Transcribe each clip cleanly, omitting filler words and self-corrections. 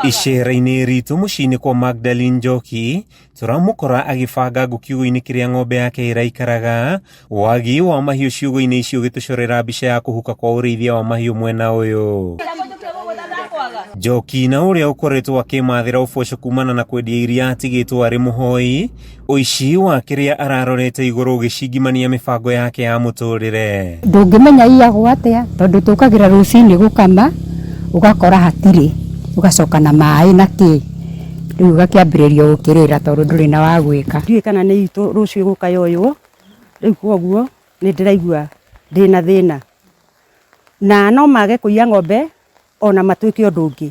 Icera-inĩ ritũ mũciĩ-inĩ kwa Magdalene Njoki, tũramũkora agĩbanga ngũ kiugũ-inĩ kĩrĩa ng'ombe yake ĩraikaraga, wagi wa mahiũ ciugũ-inĩ icio ũgĩtũcorera mbica ya kũhuka kwa ũrĩithia wa mahiũ mwena ũyũ. Njoki na ũrĩa ũkoretwo akĩmathĩra ũboco kumana na kwendia iria atigĩtwo arĩ mũhoi, ũici wa kĩrĩa ararorete igũrũ ũgĩcingimania mĩbango yake ya mũtũrĩre. Ndũngĩmenya iyagwo atĩa tondũ tũkagĩra rũcinĩ gũkama ũgakora hatirĩ, ũgacoka na maĩ na kĩ, rĩu ũgakĩambĩrĩria gũkĩrĩra tondũ ndũrĩ na wa gwĩka. Ndiũĩ kana nĩ itũ rũciũ ĩgũka yoywo, rĩu koguo nĩ ndĩraigua ndĩna thĩna. Na no mage kũiya ng'ombe ona matuĩke ũndũ ũngĩ.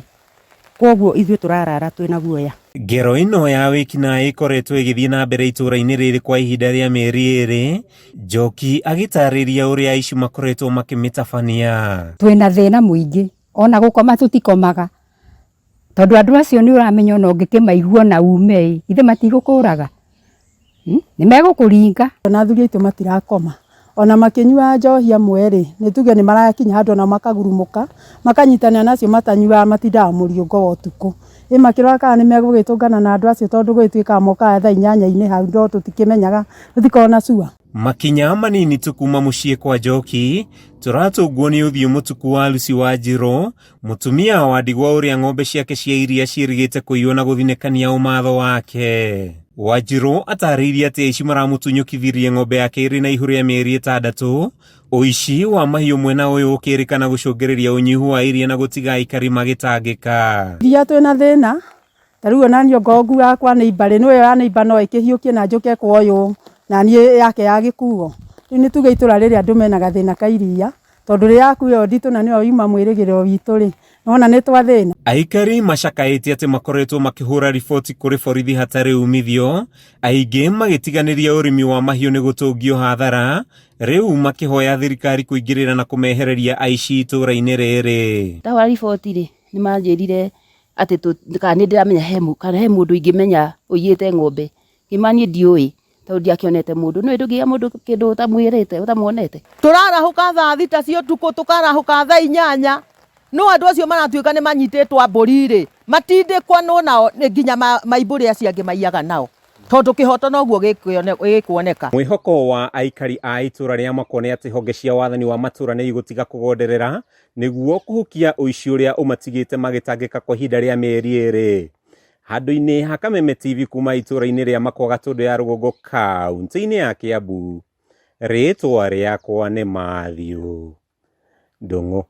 Koguo ithuĩ tũrarara twĩna guoya. Ngero ĩno ya wĩkinaĩ ĩkoretwo ĩgĩthiĩ na mbere itũũra-inĩ rĩrĩ kwa ihinda rĩa mĩeri ĩrĩ, Njoki agĩtarĩria ũrĩa aici makoretwo makĩmĩtabania. Twĩna thĩna mũingĩ ona gũkoma tũtikomaga tondũ andũ acio nĩ ũramenya ona ũngĩkĩmaigua ona ume ĩ, githĩ matigũkũraga? Nĩ megũkũringa. Ona athuri aitũ matirakoma ona makĩnyuaga njohi amwe rĩ, nĩ tuge nĩ marakinya handũ ona makagurumũka, makanyitanĩra na acio matanyuaga matindaga mũriũngo wa ũtukũ. Ĩ makĩrora kana nĩ megũgĩtũngana na andũ acio tondũ gũgĩtuĩkaga mokaga thaa inyanya-inĩ hau no tũtikĩmenyaga, tũtikoragwo na sure. Makinya manini tu kuma mũciĩ kwa Njoki, tũratũngwo nĩ ũthiũ mũtuku wa Lucy Wanjirũ, Mũtumia wa ndigwa ũrĩa ng'ombe ciake cia iria ciĩrĩgĩte kũiywo na gũthinĩkania ũmatho wake. Wanjirũ atarĩirie atĩ aici maramũtunyũkithirie ng'ombe yake ĩrĩ na ihu rĩa mĩeri ĩtandatũ, ũici wa mahiũ mwena ũyũ ũkĩrĩkana gũcũngĩrĩria ũnyihu wa iria na gũtiga aikari magĩtangĩka. Iria twĩna thĩna, Ta rĩu ona niĩ ongorwo nguaga kwa neighbour rĩ, nĩ ũĩ ya neighbour no ĩkĩhiũkie na njũke kwa ũyũ na niĩ yake ya gĩkuo. Rĩu nĩ tuge itũra rĩrĩ andũ mena gathĩna ka iria, tondũ rĩrĩa yaku ĩyo nditũ na nĩyo yuma mwĩrĩgĩrĩro witũ rĩ, nĩ wona nĩ twathĩna. Aikari macakaĩte atĩ makoretwo makĩhũra riboti kũrĩ borithi hatarĩ umithio, aingĩ magĩtiganĩria ũrĩmi wa mahiũ nĩ gũtũngio hathara, rĩu makĩhoya thirikari kũingĩrĩra na kũmehereria aici itũra-inĩ rĩrĩ. Ndahũra riboti rĩ, nĩ manjĩrire atĩ kana nĩ ndĩramenya he kana he mũndũ ingĩmenya ũiyĩte ng'ombe, ngĩmera niĩ ndiũĩ tondũ ndiakĩonete mũndũ, nĩũĩ ndũngĩiya mũndũ kĩndũ ũtamwĩrĩte ũtamuonete. Tũrarahũka thaa thita cia ũtukũ, tũkarahũka thaa inyanya, no andũ acio maratuĩka nĩ manyitĩtwo a mbũri-rĩ, matindĩkwanwo nao nginya maimbũrĩ acio angĩ maiyaga nao, tondũ kĩhoto noguo gĩkuoneka. Mwĩhoko wa aikari a itũra rĩa Makwa nĩ atĩ honge cia wathani wa matũra nĩ igũtiga kũgonderera nĩguo kũhukia ũici ũrĩa ũmatigĩte magĩtangĩka kwa ihinda rĩa mĩeri ĩrĩ. Handũ-inĩ ha Kameme TV kuma itũra-inĩ rĩa Makwa Gatũndũ ya Rũgongo kaunti-inĩ ya Kiambu, rĩtwa rĩakwa nĩ Matthew Ndung'u.